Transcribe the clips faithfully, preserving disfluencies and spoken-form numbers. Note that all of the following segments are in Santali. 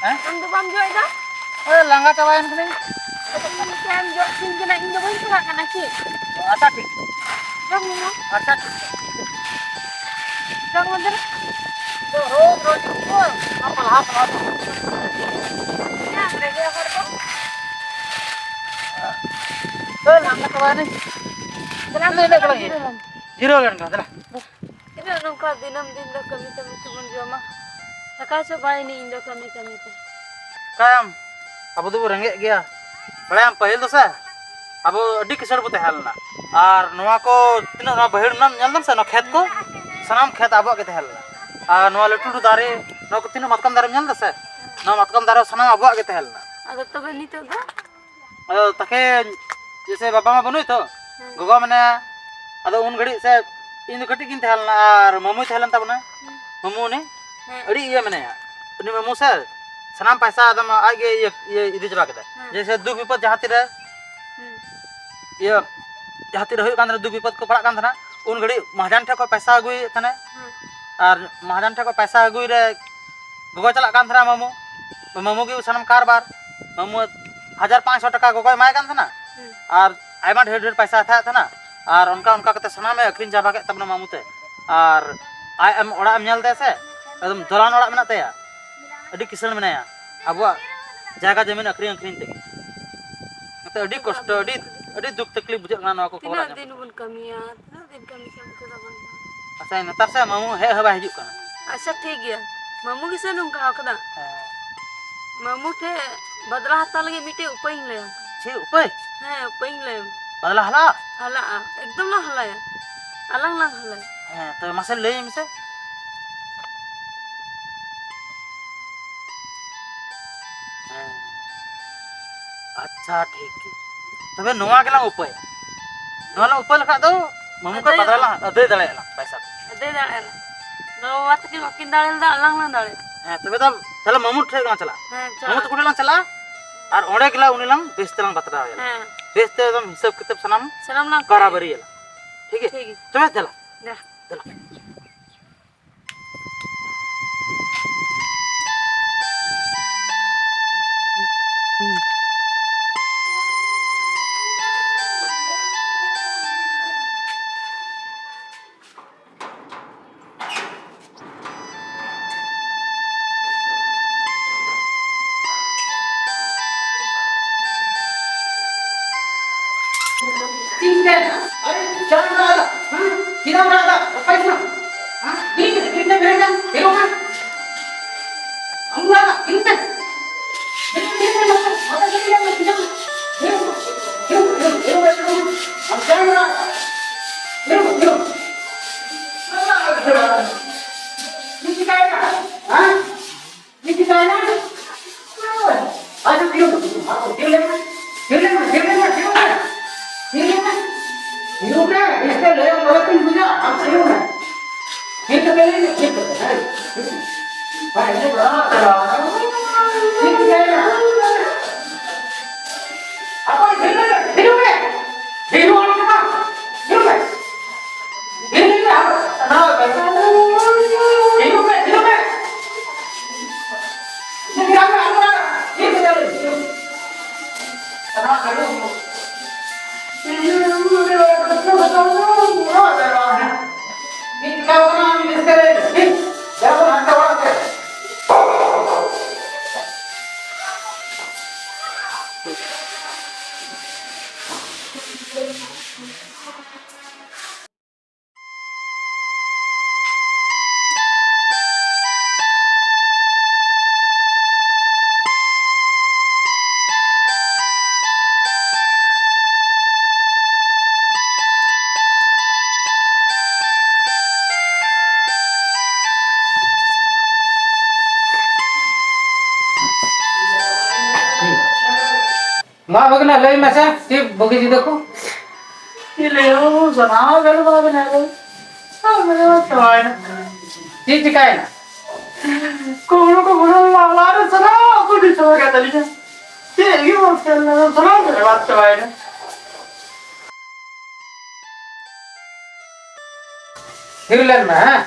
ᱦᱮᱸ? ᱟᱢ ᱫᱚ ᱵᱟᱢ ᱡᱚᱜ ᱮᱫᱟ? ᱮ, ᱞᱟᱸᱜᱟ ᱪᱟᱵᱟᱭᱮᱱ ᱠᱟᱹᱱᱟᱹᱧ᱾ ᱟᱫᱚ ᱤᱧ ᱪᱮᱫ ᱮᱢ ᱡᱚᱜ ᱦᱚᱪᱚᱧ ᱠᱟᱱᱟ? ᱤᱧ ᱫᱚ ᱵᱟᱹᱧ ᱯᱟᱲᱦᱟᱜ ᱠᱟᱱᱟ ᱪᱮᱫ? ᱟᱪᱪᱷᱟ, ᱴᱷᱤᱠ᱾ ᱡᱚᱢ ᱧᱩ᱾ ᱟᱪᱪᱷᱟ, ᱴᱷᱤᱠ᱾ ᱡᱚᱢ ᱢᱚᱫᱽᱫᱷᱮ ᱨᱮ᱾ ᱫᱚ ᱨᱳᱡᱽ, ᱨᱳᱡᱽ ᱜᱮ ᱠᱚ ᱯᱟᱞᱦᱟ, ᱯᱟᱞᱦᱟ ᱫᱚ᱾ ᱧᱟᱢ ᱨᱮᱜᱮ ᱦᱚᱲ ᱫᱚ᱾ ᱮ, ᱞᱟᱸᱜᱟ ᱪᱟᱵᱟᱭᱮᱱᱟᱹᱧ᱾ ᱫᱮᱞᱟ, ᱫᱮᱞᱟ, ᱫᱮᱞᱟ, ᱫᱮᱞᱟ᱾ ᱡᱤᱨᱟᱹᱣ ᱞᱮᱱ ᱠᱷᱟᱱ, ᱫᱮᱞᱟ᱾ ᱪᱮᱫᱟᱜ ᱱᱚᱝᱠᱟ ᱫᱤᱱᱟᱹᱢ ᱫᱤᱱ ᱫᱚ ᱠᱟᱹᱢᱤ ᱠᱟᱹᱢᱤ ᱛᱮᱵᱚᱱ ᱡᱚᱢᱟ? ᱫᱟᱠᱟ ᱪᱚ ᱵᱟᱭ ᱮᱱᱮᱡ ᱤᱧ ᱫᱚ ᱠᱟᱹᱢᱤ ᱠᱟᱹᱢᱤ ᱛᱮ᱾ ᱪᱤᱠᱟᱹᱭᱟᱢ? ᱟᱵᱚ ᱫᱚᱵᱚ ᱨᱮᱸᱜᱮᱡ ᱜᱮᱭᱟ᱾ ᱵᱟᱲᱟᱭᱟᱢ, ᱯᱟᱹᱦᱤᱞ ᱫᱚ ᱥᱮ ᱟᱵᱚ ᱟᱹᱰᱤ ᱠᱤᱥᱟᱹᱬ ᱵᱚ ᱛᱟᱦᱮᱸ ᱞᱮᱱᱟ᱾ ᱟᱨ ᱱᱚᱣᱟ ᱠᱚ ᱛᱤᱱᱟᱹᱜ, ᱱᱚᱣᱟ ᱵᱟᱹᱭᱦᱟᱹᱲ ᱢᱮᱱᱟᱜ, ᱧᱮᱞ ᱫᱟᱢ ᱥᱮ, ᱱᱚᱣᱟ ᱠᱷᱮᱛ ᱠᱚ, ᱥᱟᱱᱟᱢ ᱠᱷᱮᱛ ᱟᱵᱚᱣᱟᱜ ᱜᱮ ᱛᱟᱦᱮᱸ ᱞᱮᱱᱟ᱾ ᱟᱨ ᱱᱚᱣᱟ ᱞᱟᱹᱴᱩ ᱞᱟᱹᱴᱩ ᱫᱟᱨᱮ, ᱱᱚᱣᱟ ᱠᱚ ᱛᱤᱱᱟᱹᱜ ᱢᱟᱛᱠᱚᱢ ᱫᱟᱨᱮᱢ ᱧᱮᱞ ᱫᱟ ᱥᱮ, ᱱᱚᱣᱟ ᱢᱟᱛᱠᱚᱢ ᱫᱟᱨᱮ ᱥᱟᱱᱟᱢ ᱟᱵᱚᱣᱟᱜ ᱜᱮ ᱛᱟᱦᱮᱸ ᱞᱮᱱᱟ᱾ ᱟᱫᱚ ᱛᱚᱵᱮ ᱱᱤᱛᱚᱜ ᱫᱚ? ᱟᱫᱚ ᱛᱟᱠᱮ ᱡᱮᱭᱥᱮ ᱵᱟᱵᱟ ᱢᱟ ᱵᱟᱹᱱᱩᱭ ᱛᱚ, ᱦᱮᱸ᱾ ᱜᱚᱜᱚ ᱢᱮᱱᱟᱭᱟ᱾ ᱟᱫᱚ ᱩᱱ ᱜᱷᱟᱹᱲᱤᱡ ᱥᱮ ᱤᱧ ᱫᱚ ᱠᱟᱹᱴᱤᱡ ᱜᱤᱧ ᱛᱟᱦᱮᱸ ᱞᱮᱱᱟ, ᱟᱨ ᱢᱟᱢᱩᱭ ᱛᱟᱦᱮᱸ ᱞᱮᱱ ᱛᱟᱵᱚᱱᱟ᱾ ᱦᱮᱸ᱾ ᱢᱟᱢᱩ ᱩᱱᱤ ᱦᱮᱸ᱾ ᱟᱹᱰᱤ ᱤᱭᱟᱹ ᱢᱮᱱᱟᱭᱟ᱾ ᱩᱱᱤ ᱢᱟᱢᱩ ᱥᱮ ᱥᱟᱱᱟᱢ ᱯᱟᱭᱥᱟ ᱮᱠᱫᱚᱢ ᱟᱡ ᱜᱮ ᱤᱭᱟᱹ, ᱤᱭᱟᱹ ᱤᱫᱤ ᱪᱟᱵᱟ ᱠᱮᱫᱟ᱾ ᱦᱮᱸ᱾ ᱡᱮᱭᱥᱮ ᱫᱩᱠ ᱵᱤᱯᱚᱫ ᱡᱟᱦᱟᱸ ᱛᱤᱨᱮ ᱦᱮᱸ᱾ ᱤᱭᱟᱹ ᱡᱟᱦᱟᱸ ᱛᱤᱨᱮ ᱦᱩᱭᱩᱜ ᱠᱟᱱ ᱛᱟᱦᱮᱱᱟ, ᱫᱩᱠ ᱵᱤᱯᱚᱫ ᱠᱚ ᱯᱟᱲᱟᱜ ᱠᱟᱱ ᱛᱟᱦᱮᱱᱟ, ᱩᱱ ᱜᱷᱟᱹᱲᱤᱡ ᱢᱟᱦᱟᱡᱚᱱ ᱴᱷᱮᱱ ᱠᱷᱚᱱ ᱯᱟᱭᱥᱟ ᱟᱹᱜᱩᱭᱮᱫ ᱛᱟᱦᱮᱱᱟᱭ᱾ ᱦᱮᱸ᱾ ᱟᱨ ᱢᱟᱦᱟᱡᱚᱱ ᱴᱷᱮᱱ ᱠᱷᱚᱱ ᱯᱟᱭᱥᱟ ᱟᱹᱜᱩᱭ ᱨᱮ ᱜᱚᱜᱚ ᱪᱟᱞᱟᱜ ᱠᱟᱱ ᱛᱟᱦᱮᱱᱟ ᱢᱟᱢᱩ, ᱢᱟᱢᱩ ᱜᱮ ᱥᱟᱱᱟᱢ ᱠᱟᱨᱵᱟᱨ᱾ ᱢᱟᱢᱩ ᱦᱟᱡᱟᱨ ᱯᱟᱸᱪᱥᱚ ᱴᱟᱠᱟ ᱜᱚᱜᱚᱭ ᱮᱢᱟᱭ ᱠᱟᱱ ᱛᱟᱦᱮᱱᱟ᱾ ᱦᱩᱸ᱾ ᱟᱨ ᱟᱭᱢᱟ ᱰᱷᱮᱨ ᱰᱷᱮᱨ ᱯᱟᱭᱥᱟ ᱦᱟᱛᱟᱣᱮᱫ ᱛᱟᱦᱮᱱᱟ᱾ ᱟᱨ ᱚᱱᱠᱟ ᱚᱱᱠᱟ ᱠᱟᱛᱮ ᱥᱟᱱᱟᱢᱮ ᱟᱹᱠᱷᱨᱤᱧ ᱪᱟᱵᱟ ᱠᱮᱫ ᱛᱟᱵᱚᱱᱟ ᱢᱟᱢᱩ ᱛᱮ᱾ ᱟᱨ ᱟᱡ ᱮᱢ, ᱚᱲᱟᱜ ᱮᱢ ᱧᱮᱞ ᱛᱟᱭᱟ ᱥᱮ, ᱮᱠᱫᱚᱢ ᱫᱚᱞᱟᱱ ᱚᱲᱟᱜ ᱢᱮᱱᱟᱜ ᱛᱟᱭᱟ, ᱟᱹᱰᱤ ᱠᱤᱥᱟᱹᱬ ᱢᱮᱱᱟᱭᱟ᱾ ᱟᱵᱚᱣᱟᱜ ᱡᱟᱭᱜᱟ ᱡᱚᱢᱤᱱ ᱟᱹᱠᱷᱨᱤᱧ ᱟᱹᱠᱷᱨᱤᱧ ᱛᱮᱜᱮ᱾ ᱚᱱᱟᱛᱮ ᱟᱹᱰᱤ ᱠᱚᱥᱴᱚ, ᱟᱹᱰᱤ, ᱟᱹᱰᱤ ᱫᱩᱠ ᱛᱟᱠᱞᱤᱯ ᱵᱩᱡᱷᱟᱹᱜ ᱠᱟᱱᱟ ᱱᱚᱣᱟ ᱠᱚ ᱠᱷᱚᱵᱚᱨ ᱛᱤᱱᱟᱹᱜ ᱟᱸᱡᱚᱢ ᱫᱤᱱ ᱠᱟᱛᱮ᱾ ᱵᱚᱱ ᱠᱟᱹᱢᱤᱭᱟ? ᱛᱤᱱᱟᱹᱜ ᱫᱤᱱ ᱠᱟᱹᱢᱤ ᱠᱟᱹᱢᱤ ᱛᱮᱫᱚ ᱵᱚᱱ ᱟᱪᱪᱷᱟ, ᱱᱮᱛᱟᱨ ᱥᱮ ᱢᱟᱢᱩ ᱦᱮᱡ ᱦᱚᱸ ᱵᱟᱭ ᱦᱤᱡᱩᱜ ᱠᱟᱱᱟ᱾ ᱟᱪᱪᱷᱟ, ᱴᱷᱤᱠ ᱜᱮᱭᱟ᱾ ᱢᱟᱢᱩ ᱜᱮᱥᱮ ᱱᱚᱝᱠᱟ ᱟᱠᱟᱫᱟ᱾ ᱦᱮᱸ᱾ ᱢᱟᱢᱩ ᱴᱷᱮᱡ ᱵᱟᱫᱞᱟ ᱦᱟᱛᱟᱣ ᱞᱟᱹᱜᱤᱫ ᱢᱤᱫᱴᱮᱡ ᱩᱯᱟᱹᱭ ᱤᱧ ᱞᱟᱹᱭᱟᱢ ᱠᱟᱱᱟ᱾ ᱪᱮᱫ ᱩᱯᱟᱹᱭ? ᱦᱮᱸ, ᱩᱯᱟᱹᱭ ᱤᱧ ᱞᱟᱹᱭᱟᱢ᱾ ᱵᱟᱫᱞᱟ ᱦᱟᱞᱟ? ᱦᱟᱞᱟᱜᱼᱟ, ᱮᱠᱫᱚᱢ ᱞᱟᱝ ᱦᱟᱞᱟᱭᱟ᱾ ᱟᱞᱟᱝ ᱞᱟᱝ ᱦᱟᱞᱟᱭᱟ᱾ ᱦᱮᱸ, ᱛᱚᱵᱮ ᱢᱟᱥᱮ ᱞᱟᱹᱭ ᱢᱮᱥᱮ᱾ ᱦᱮᱸ᱾ ᱟᱪᱪᱷᱟ, ᱴᱷᱤᱠ ᱜᱮᱭᱟ᱾ ᱛᱚᱵᱮ ᱱᱚᱣᱟ ᱜᱮᱞᱟᱝ ᱩᱯᱟᱹᱭᱟ᱾ ᱱᱚᱣᱟ ᱞᱟᱝ ᱩᱯᱟᱹᱭ ᱞᱮᱠᱷᱟᱡ ᱫᱚ ᱢᱟᱢᱩ ᱠᱷᱚᱡ ᱟᱹᱫᱟᱹᱭᱚᱜᱼᱟ᱾ ᱵᱟᱫᱞᱟ ᱞᱟᱝ ᱟᱹᱫᱟᱹᱭ ᱫᱟᱲᱮᱭᱟᱜᱼᱟ ᱞᱟᱝ ᱯᱟᱭᱥᱟ ᱠᱚ᱾ ᱟᱹᱫᱟᱹᱭ ᱫᱟᱲᱮᱭᱟᱜᱼᱟ ᱞᱟᱝ᱾ ᱜᱚ-ᱵᱟᱵᱟ ᱛᱟᱹᱠᱤᱱ ᱵᱟᱹᱠᱤᱱ ᱫᱟᱲᱮ ᱞᱮᱫᱟ, ᱟᱞᱟᱝ ᱞᱟᱝ ᱫᱟᱲᱮᱭᱟᱜᱼᱟ᱾ ᱦᱮᱸ, ᱛᱚᱵᱮ ᱫᱚ ᱛᱟᱦᱞᱮ ᱢᱟᱢᱩ ᱴᱷᱮᱡ ᱜᱮᱞᱟᱝ ᱪᱟᱞᱟᱜᱼᱟ᱾ ᱦᱮᱸ, ᱪᱟᱞᱟᱜ᱾ ᱢᱟᱢᱩ ᱛᱟᱠᱚ ᱴᱷᱮᱡ ᱞᱟᱝ ᱪᱟᱞᱟᱜᱼᱟ᱾ ᱟᱨ ᱚᱸᱰᱮ ᱜᱮᱞᱟᱝ ᱩᱱᱤ ᱞᱟᱝ ᱵᱮᱥ ᱛᱮᱞᱟᱝ ᱵᱟᱛᱨᱟᱣ ᱮᱭᱟ᱾ ᱦᱮᱸ᱾ ᱵᱮᱥ ᱛᱮ ᱮᱠᱫᱚᱢ ᱦᱤᱥᱟᱹᱵ ᱠᱤᱛᱟᱹᱵ ᱥᱟᱱᱟᱢ ᱥᱟᱱᱟᱢ ᱞᱟᱝ ᱠᱚᱨᱟᱣ ᱠᱚᱨᱟᱣᱟ᱾ ᱵᱟᱹᱨᱤᱭᱟᱞᱟᱝ᱾ ᱴᱷᱤᱠ ᱜᱮᱭᱟ? ᱴᱷᱤᱠ ᱜᱮᱭᱟ᱾ ᱛᱚᱵᱮ ᱫᱮᱞᱟ᱾ ᱫᱮᱞᱟ᱾ ᱫᱮᱞᱟ᱾ ᱪᱮᱫ ᱪᱤᱠᱟᱹᱭᱮᱱᱟ? ᱦᱮᱸ? ᱪᱮᱫ ᱪᱤᱠᱟᱹᱭᱮᱱᱟ? ᱟᱪᱪᱷᱟ, ᱛᱷᱤᱨ ᱢᱮ, ᱛᱷᱤᱨ ᱢᱮ, ᱛᱷᱤᱨ ᱞᱮᱱ ᱢᱮ, ᱛᱷᱤᱨ ᱞᱮᱱ ᱢᱮ, ᱛᱷᱤᱨ ᱞᱮᱱ ᱢᱮ, ᱛᱷᱤᱨ ᱞᱮᱱ ᱢᱮ, ᱛᱷᱤᱨ ᱞᱮᱱ ᱢᱮ᱾ ᱤᱥᱠᱮ ᱞᱟᱹᱭᱟᱢ ᱛᱚᱵᱮ ᱛᱚᱧ ᱵᱩᱡᱟ, ᱟᱢ ᱛᱷᱤᱨ ᱢᱮ᱾ ᱛᱷᱤᱨ ᱠᱟᱛᱮ ᱞᱟᱹᱭ ᱢᱮ, ᱛᱷᱤᱨ ᱠᱟᱛᱮ, ᱦᱮᱸ, ᱛᱷᱤᱨ ᱢᱮ᱾ ᱵᱟᱭ ᱟᱸᱡᱚᱢ ᱫᱟ᱾ ᱪᱮᱫ ᱪᱤᱠᱟᱹᱭᱮᱱᱟ? ᱟᱯᱟ, ᱛᱷᱤᱨ ᱢᱮ, ᱛᱷᱤᱨ ᱢᱮ, ᱛᱷᱤᱨ ᱢᱮ, ᱛᱷᱤᱨ ᱢᱮ᱾ ᱢᱟ ᱵᱷᱟᱹᱜᱽᱱᱟ, ᱞᱟᱹᱭ ᱢᱮᱥᱮ, ᱪᱮᱫ ᱵᱩᱜᱤ ᱡᱩᱫᱟᱹ ᱠᱚ? ᱪᱮᱫ ᱞᱟᱹᱭᱟ, ᱥᱟᱱᱟᱢ ᱜᱟᱱ ᱵᱟᱝ ᱵᱮᱱᱟᱣ ᱠᱚ᱾ ᱪᱟᱵᱟᱭᱮᱱᱟ᱾ ᱪᱮᱫ ᱪᱤᱠᱟᱭᱮᱱᱟ? ᱠᱩᱢᱲᱩ ᱠᱚ ᱵᱚᱞᱚ ᱞᱮᱱᱟ ᱚᱲᱟᱜ ᱨᱮ, ᱥᱟᱱᱟᱢ ᱠᱚ ᱰᱤᱥᱴᱟᱵ ᱟᱠᱟᱫ ᱛᱟᱹᱞᱤᱧᱟ᱾ ᱪᱮᱫ ᱜᱮ ᱵᱟᱝ ᱛᱟᱦᱮᱸ ᱞᱮᱱᱟ, ᱥᱟᱱᱟᱢ ᱠᱚ ᱪᱟᱵᱟᱭᱮᱱᱟ᱾ ᱛᱷᱤᱨ ᱞᱮᱱ ᱢᱮ, ᱦᱮᱸ?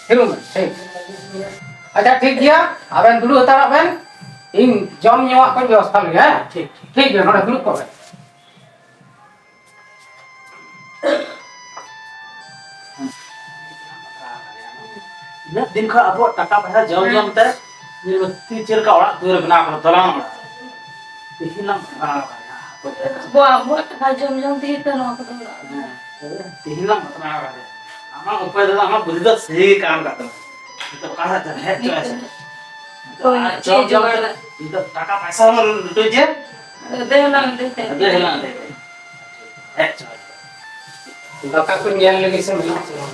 ᱛᱷᱤᱨ ᱢᱮ, ᱴᱷᱤᱠ᱾ ᱟᱪᱪᱷᱟ, ᱴᱷᱤᱠ ᱜᱮᱭᱟ, ᱟᱵᱮᱱ ᱫᱩᱲᱩᱵ ᱦᱟᱛᱟᱲᱚᱜ ᱵᱮᱱ, ᱤᱧ ᱡᱚᱢ ᱧᱩᱣᱟᱜ ᱠᱚᱧ ᱵᱮᱵᱚᱥᱛᱷᱟ ᱞᱮᱜᱮ, ᱦᱮᱸ? ᱴᱷᱤᱠ, ᱴᱷᱤᱠ᱾ ᱴᱷᱤᱠ ᱜᱮᱭᱟ, ᱱᱚᱰᱮ ᱫᱩᱲᱩᱵ ᱠᱚᱜ ᱵᱮᱱ᱾ ᱩᱱᱟᱹᱜ ᱫᱤᱱ ᱠᱷᱚᱱ ᱟᱵᱚᱣᱟᱜ ᱴᱟᱠᱟ ᱯᱚᱭᱥᱟ ᱡᱚᱢ ᱡᱚᱢ ᱛᱮ ᱧᱮᱞ ᱢᱮ, ᱛᱤ ᱪᱮᱫ ᱞᱮᱠᱟ ᱚᱲᱟᱜ ᱫᱩᱣᱟᱹᱨ ᱵᱮᱱᱟᱣ ᱠᱟᱱᱟ, ᱫᱚᱞᱟᱱ ᱚᱲᱟᱜ᱾ ᱛᱮᱦᱮᱧ ᱞᱟᱝ ᱵᱷᱟᱜᱟᱣ ᱠᱟᱱᱟ᱾ ᱟᱵᱚᱣᱟᱜ, ᱟᱵᱚᱣᱟᱜ ᱴᱟᱠᱟ ᱡᱚᱢ ᱡᱚᱢ ᱛᱮᱜᱮ ᱛᱚ ᱱᱚᱣᱟ ᱠᱚᱫᱚ ᱚᱲᱟᱜ ᱫᱚ᱾ ᱦᱮᱸ, ᱛᱮᱦᱮᱧ ᱞᱟᱝ ᱵᱟᱛᱨᱟᱣ ᱠᱟᱱᱟ᱾ ᱟᱢᱟᱜ ᱩᱯᱟᱹᱭ ᱫᱚ, ᱟᱢᱟᱜ ᱵᱩᱫᱷᱤ ᱫᱚ ᱥᱟᱹᱦᱤ ᱜᱮ ᱠᱟᱢ ᱠᱟᱜ ᱛᱟᱢᱟ᱾ ᱱᱤᱛᱚᱜ ᱚᱠᱟ ᱥᱮᱫ ᱪᱟᱞᱟᱜ ᱦᱮᱡ ᱦᱚᱪᱚ ᱟᱭ ᱥᱮ? ᱦᱳᱭ, ᱟᱨ ᱪᱮᱫ ᱡᱚᱢ ᱡᱚᱢ ᱡᱚᱢ ᱨᱮ ᱱᱤᱛᱚᱜ ᱴᱟᱠᱟ ᱯᱚᱭᱥᱟ ᱦᱚᱸ ᱞᱩᱴᱟᱹᱭ ᱡᱮ᱾ ᱫᱮ ᱦᱩᱱᱟᱹᱝ, ᱫᱮ, ᱫᱮ᱾ ᱫᱮ ᱦᱩᱱᱟᱹᱝ, ᱫᱮ, ᱫᱮ᱾ ᱦᱮᱡ ᱪᱚ᱾ ᱫᱟᱠᱟ ᱠᱚ ᱧᱮᱞ ᱞᱟᱹᱜᱤᱫ ᱥᱮ ᱢᱮᱱᱟᱜ ᱥᱮ ᱵᱟᱝ?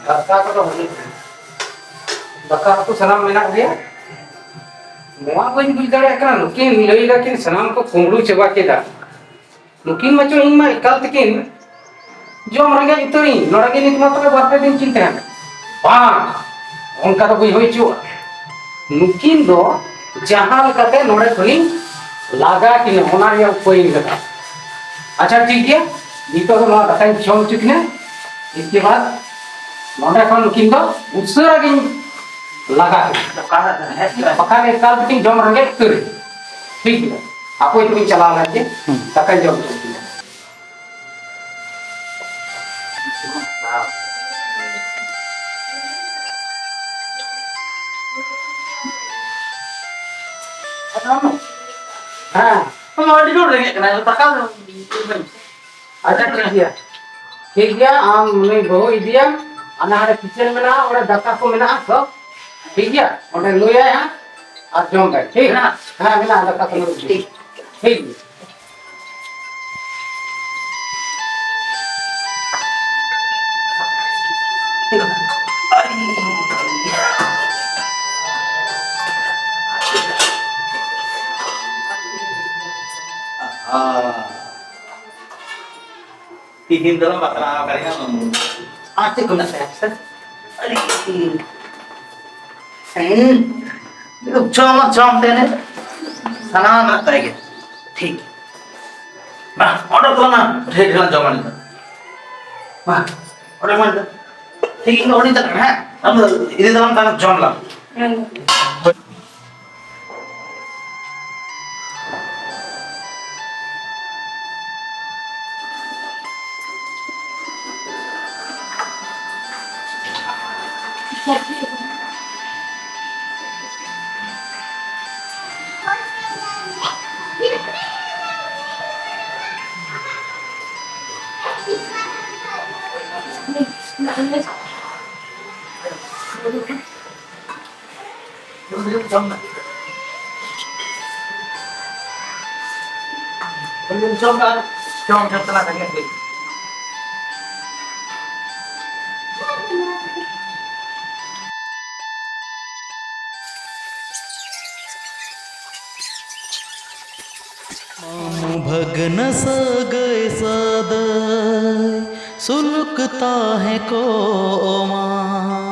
ᱫᱟᱠᱟ ᱠᱚᱫᱚ ᱦᱩᱭᱩᱜ ᱠᱟᱱᱟ᱾ ᱫᱟᱠᱟ ᱩᱛᱩ ᱥᱟᱱᱟᱢ ᱢᱮᱱᱟᱜ ᱜᱮᱭᱟ᱾ ᱱᱚᱣᱟ ᱵᱟᱹᱧ ᱵᱩᱡᱽ ᱫᱟᱲᱮᱭᱟᱜ ᱠᱟᱱᱟ, ᱱᱩᱠᱤᱱ ᱞᱟᱹᱭ ᱫᱟᱠᱤᱱ ᱥᱟᱱᱟᱢ ᱠᱚ ᱠᱩᱢᱵᱽᱲᱩ ᱪᱟᱵᱟ ᱠᱮᱫᱟ᱾ ᱱᱩᱠᱤᱱ ᱢᱟᱪᱚ ᱤᱧ ᱢᱟ ᱮᱠᱟᱞ ᱛᱮᱠᱤᱱ ᱡᱚᱢ ᱨᱮᱸᱜᱮᱡ ᱩᱛᱟᱹᱨᱤᱧ, ᱱᱚᱰᱮ ᱜᱮ ᱱᱤᱛ ᱢᱟ ᱛᱚᱵᱮ ᱵᱟᱨ ᱯᱮ ᱫᱤᱱ ᱠᱤᱱ ᱛᱟᱦᱮᱱᱟ᱾ ᱵᱟᱝ, ᱚᱱᱠᱟ ᱫᱚ ᱵᱟᱹᱧ ᱦᱩᱭ ᱦᱚᱪᱚᱣᱟᱜᱼᱟ᱾ ᱱᱩᱠᱤᱱ ᱫᱚ ᱡᱟᱦᱟᱸ ᱞᱮᱠᱟᱛᱮ ᱱᱚᱰᱮ ᱠᱷᱚᱱᱤᱧ ᱞᱟᱜᱟ ᱠᱤᱱᱟ, ᱚᱱᱟ ᱨᱮᱭᱟᱜ ᱩᱯᱟᱹᱭ ᱤᱧ ᱞᱟᱜᱟᱣᱟ᱾ ᱟᱪᱪᱷᱟ, ᱴᱷᱤᱠ ᱜᱮᱭᱟ, ᱱᱤᱛᱚᱜ ᱫᱚ ᱱᱚᱣᱟ ᱫᱟᱠᱟᱧ ᱡᱚᱢ ᱦᱚᱪᱚ ᱠᱤᱱᱟ, ᱤᱥᱠᱮ ᱵᱟᱫ ᱱᱚᱰᱮ ᱠᱷᱚᱱ ᱱᱩᱠᱤᱱ ᱫᱚ ᱩᱥᱟᱹᱨᱟ ᱜᱤᱧ ᱞᱟᱜᱟ ᱠᱤᱱᱟ᱾ ᱚᱠᱟ ᱨᱮ ᱦᱮᱡ ᱠᱟᱱᱟ? ᱵᱟᱠᱷᱟᱱ ᱮᱠᱟᱞ ᱛᱮᱠᱤᱱ ᱡᱚᱢ ᱨᱮᱸᱜᱮᱡ ᱩᱛᱟᱹᱨ᱾ ᱴᱷᱤᱠ ᱜᱮᱭᱟ, ᱦᱟᱯᱳᱭ ᱛᱚᱵᱮᱧ ᱪᱟᱞᱟᱣ ᱞᱮᱱ ᱜᱮ, ᱦᱩᱸ᱾ ᱫᱟᱠᱟᱧ ᱡᱚᱢ ᱦᱚᱪᱚ ᱠᱤᱱᱟ᱾ ᱦᱮᱸ᱾ ᱟᱢ ᱟᱹᱰᱤ ᱡᱳᱨ ᱨᱮᱸᱜᱮᱡ ᱠᱟᱱᱟ, ᱫᱟᱠᱟ ᱟᱪᱪᱷᱟ, ᱴᱷᱤᱠ ᱜᱮᱭᱟ᱾ ᱴᱷᱤᱠ ᱜᱮᱭᱟ, ᱟᱢ ᱩᱱᱤ ᱵᱟᱹᱦᱩ ᱤᱫᱤᱭᱟᱢ, ᱟᱨ ᱦᱟᱸᱰᱮ ᱠᱤᱪᱮᱱ ᱢᱮᱱᱟᱜᱼᱟ, ᱚᱸᱰᱮ ᱫᱟᱠᱟ ᱠᱚ ᱢᱮᱱᱟᱜᱼᱟ ᱛᱚ᱾ ᱴᱷᱤᱠ ᱜᱮᱭᱟ, ᱚᱸᱰᱮ ᱞᱩᱭᱟᱭ ᱦᱟᱸᱜ, ᱟᱨ ᱡᱚᱢ ᱵᱟᱭ᱾ ᱴᱷᱤᱠ? ᱢᱮᱱᱟᱜᱼᱟ? ᱦᱮᱸ, ᱢᱮᱱᱟᱜᱼᱟ, ᱫᱟᱠᱟ ᱠᱚ ᱢᱮᱱᱟᱜᱼᱟ᱾ ᱴᱷᱤᱠ᱾ ᱴᱷᱤᱠ ᱜᱮᱭᱟ᱾ ᱛᱤᱦᱤᱧ ᱫᱚ ᱵᱟᱛᱞᱟᱣ ᱠᱟᱱᱟ᱾ ᱟᱨ ᱪᱮᱫ ᱠᱚ ᱢᱮᱱᱟᱜ ᱛᱟᱭᱟ, ᱥᱮ? ᱟᱹᱰᱤ ᱦᱮᱸ, ᱪᱚᱢ ᱪᱚᱢ ᱛᱮ ᱥᱟᱱᱟᱢ ᱢᱮᱱᱟᱜ ᱛᱟᱭ ᱜᱮ᱾ ᱴᱷᱤᱠ᱾ ᱢᱟ, ᱚᱰᱚᱠ ᱛᱟᱞᱟᱝ ᱢᱮ᱾ ᱰᱷᱮᱨ ᱰᱷᱮᱨ ᱞᱟᱝ ᱡᱚᱢᱟ ᱱᱤᱛᱚᱜ᱾ ᱢᱟ, ᱚᱰᱚᱠ ᱢᱮ ᱱᱤᱛᱚᱜ᱾ ᱴᱷᱤᱠ, ᱤᱧ ᱫᱚ ᱚᱸᱰᱮᱧ ᱪᱟᱞᱟᱜ ᱠᱟᱱᱟ, ᱦᱮᱸ? ᱟᱢ ᱫᱚ ᱤᱫᱤ ᱛᱟᱞᱟᱝ ᱢᱮ, ᱛᱟᱦᱞᱮ ᱡᱚᱢ ᱞᱟᱝ᱾ ᱦᱮᱸ᱾ ᱢᱟᱢᱩ ᱵᱷᱟᱹᱜᱽᱱᱟᱹ ᱥᱟᱹᱜᱟᱹᱭ ᱥᱟᱹᱫᱟᱹᱭ ᱥᱩᱞᱩᱠ ᱛᱟᱦᱮᱸ ᱠᱚᱜ ᱢᱟ᱾